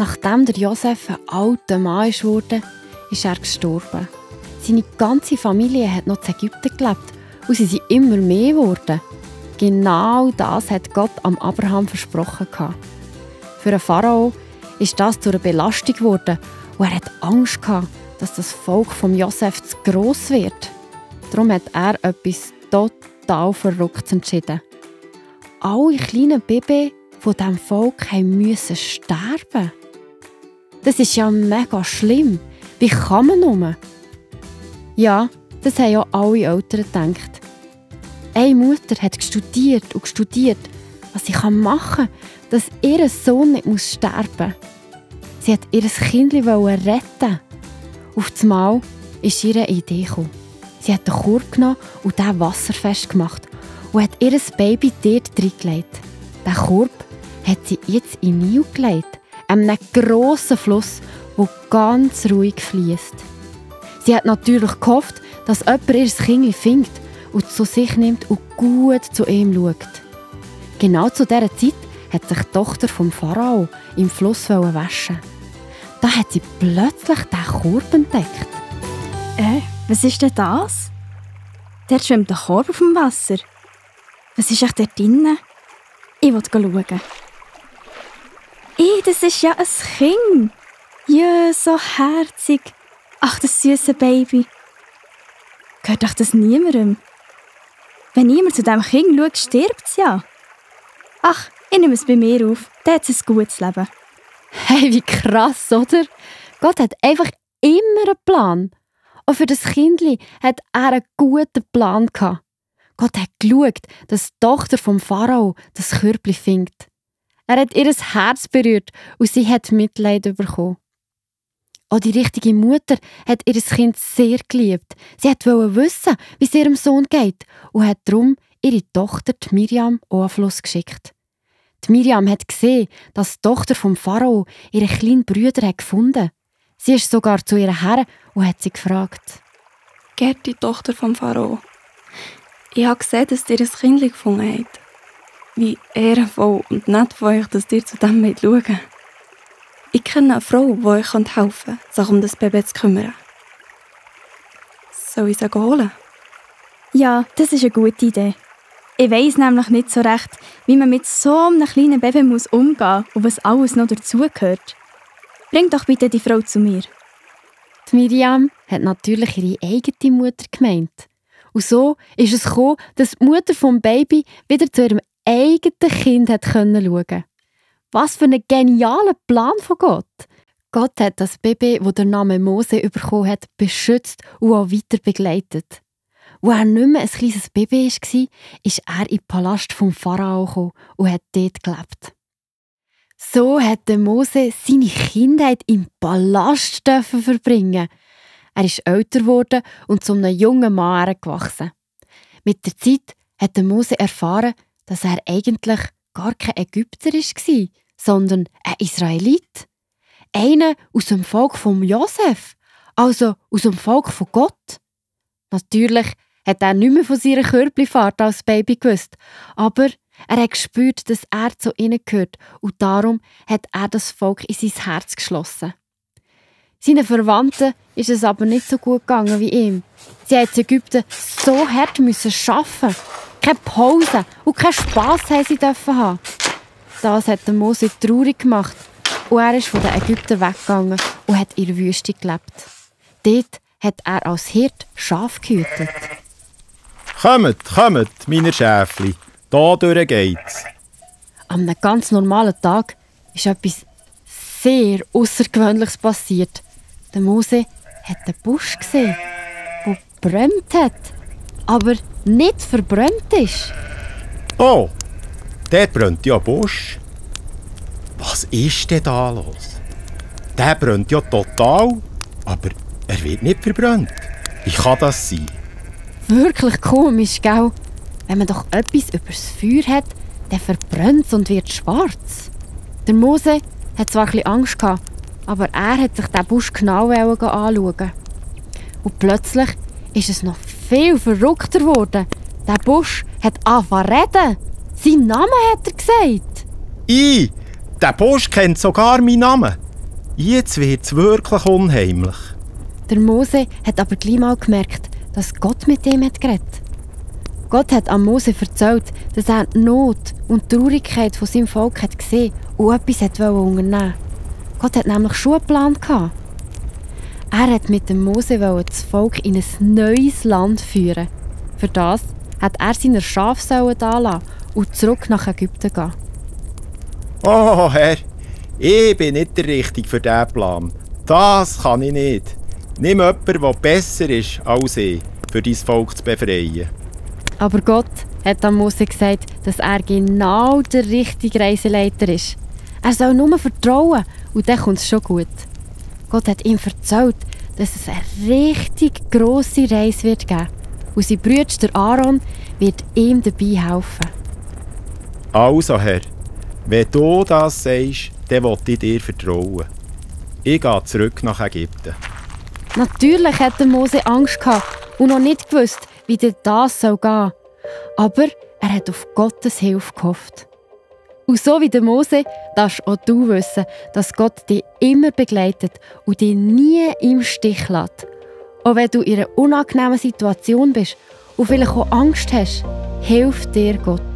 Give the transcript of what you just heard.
Nachdem der Josef ein alter Mann wurde, ist er gestorben. Seine ganze Familie hat noch in Ägypten gelebt und sie sind immer mehr geworden. Genau das hat Gott am Abraham versprochen. Für den Pharao ist das zu einer Belastung geworden und er hat Angst gehabt, dass das Volk von Josef zu gross wird. Darum hat er etwas total Verrücktes entschieden. Alle kleinen Babys von diesem Volk mussten sterben. Das ist ja mega schlimm. Wie kann man nur? Ja, das haben ja alle Eltern gedacht. Eine Mutter hat studiert, was sie machen kann, dass ihr Sohn nicht sterben muss. Sie wollte ihr Kind retten. Auf einmal ist ihr eine Idee gekommen. Sie hat den Korb genommen und den wasserfest gemacht und hat ihr Baby dort reingelegt. Den Korb hat sie jetzt in den Nil gelegt, einem grossen Fluss, der ganz ruhig fließt. Sie hat natürlich gehofft, dass jemand ihr Kind findet und zu sich nimmt und gut zu ihm schaut. Genau zu dieser Zeit hat sich die Tochter vom Pharao im Fluss waschen. Da hat sie plötzlich den Korb entdeckt. Was ist denn das? Dort schwimmt ein Korb auf dem Wasser. Was ist echt dort drinnen? Ich will schauen. Das ist ja ein Kind. Ja, so herzig. Ach, das süße Baby. Gehört doch das niemandem? Wenn niemand zu diesem Kind schaut, stirbt es ja. Ach, ich nehme es bei mir auf. Der hat ein gutes Leben. Hey, wie krass, oder? Gott hat einfach immer einen Plan. Auch für das Kindli hat er einen guten Plan gehabt. Gott hat geschaut, dass die Tochter vom Pharao das Körbchen findet. Er hat ihr Herz berührt und sie hat Mitleid bekommen. Auch die richtige Mutter hat ihr Kind sehr geliebt. Sie wollte wissen, wie es ihrem Sohn geht und hat darum ihre Tochter die Miriam an den Fluss geschickt. Die Miriam hat gesehen, dass die Tochter vom Pharao ihren kleinen Bruder gefunden hat. Sie ist sogar zu ihr her und hat sie gefragt. Gerti, Tochter vom Pharao, ich habe gesehen, dass ihr ein Kind gefunden habt. Wie ehrenvoll und nett von euch, dass ihr zu dem schauen wollt. Ich kenne eine Frau, die euch helfen kann, sich um das Baby zu kümmern. Soll ich sie holen? Ja, das ist eine gute Idee. Ich weiss nämlich nicht so recht, wie man mit so einem kleinen Baby umgehen muss und was alles noch dazugehört. Bring doch bitte die Frau zu mir. Die Miriam hat natürlich ihre eigene Mutter gemeint. Und so ist es gekommen, dass die Mutter vom Baby wieder zu ihrem eigenen Kind schauen konnte. Was für ein genialer Plan von Gott! Gott hat das Baby, das der Name Mose bekommen hat, beschützt und auch weiter begleitet. Als er nicht mehr ein kleines Baby war, ist er in den Palast vom Pharao gekommen und hat dort gelebt. So hat Mose seine Kindheit im Palast verbringen. Er ist älter geworden und zu einem jungen Mann herangewachsen. Mit der Zeit hat Mose erfahren, dass er eigentlich gar kein Ägypter war, sondern ein Israelit. Einer aus dem Volk von Josef, also aus dem Volk von Gott. Natürlich hat er nicht mehr von seiner Körbchenfahrt als Baby gewusst, aber er hat gespürt, dass er zu ihnen gehört und darum hat er das Volk in sein Herz geschlossen. Seinen Verwandten ist es aber nicht so gut gegangen wie ihm. Sie mussten in Ägypten so hart arbeiten. Keine Pause und keinen Spass dürfen haben. Das hat Mose traurig gemacht und er ist von den Ägyptern weggegangen und hat in der Wüste gelebt. Dort hat er als Hirt Schafe gehütet. Kommt, meine Schäfli, da durch geht's. An einem ganz normalen Tag ist etwas sehr Außergewöhnliches passiert. Der Mose hat einen Busch gesehen, der gebrannt hat, aber nicht verbrannt ist. Oh, dort brennt ja ein Busch. Was ist denn da los? Der brennt ja total, aber er wird nicht verbrannt. Wie kann das sein? Wirklich komisch, gell? Wenn man doch etwas übers Feuer hat, dann verbrennt es und wird schwarz. Der Mose hat zwar ein bisschen Angst gehabt, aber er hat sich den Busch genau anschauen. Und plötzlich ist es noch viel verrückter geworden. Der Busch hat angefangen zu reden. Seinen Namen hat er gesagt. Der Busch kennt sogar meinen Namen. Jetzt wird es wirklich unheimlich. Der Mose hat aber gleich mal gemerkt, dass Gott mit ihm hat geredet. Gott hat an Mose erzählt, dass er die Not und die Traurigkeit von seinem Volk hat gesehen und etwas unternehmen wollte. Gott hat nämlich schon einen Plan gehabt. Er wollte mit dem Mose das Volk in ein neues Land führen. Für das hat er seine Schafe da lassen und zurück nach Ägypten gehen. Oh Herr, ich bin nicht der Richtige für diesen Plan. Das kann ich nicht. Nimm jemanden, der besser ist als ich, für dein Volk zu befreien. Aber Gott hat an Mose gesagt, dass er genau der richtige Reiseleiter ist. Er soll nur vertrauen und dann kommt es schon gut. Gott hat ihm erzählt, dass es eine richtig grosse Reise wird geben. Und sein Bruder, der Aaron, wird ihm dabei helfen. Also Herr, wenn du das sagst, dann will ich dir vertrauen. Ich gehe zurück nach Ägypten. Natürlich hatte Mose Angst gehabt und noch nicht gewusst, wie das gehen soll. Aber er hat auf Gottes Hilfe gehofft. Und so wie der Mose darfst auch du wissen, dass Gott dich immer begleitet und dich nie im Stich lässt. Auch wenn du in einer unangenehmen Situation bist und vielleicht auch Angst hast, hilft dir Gott.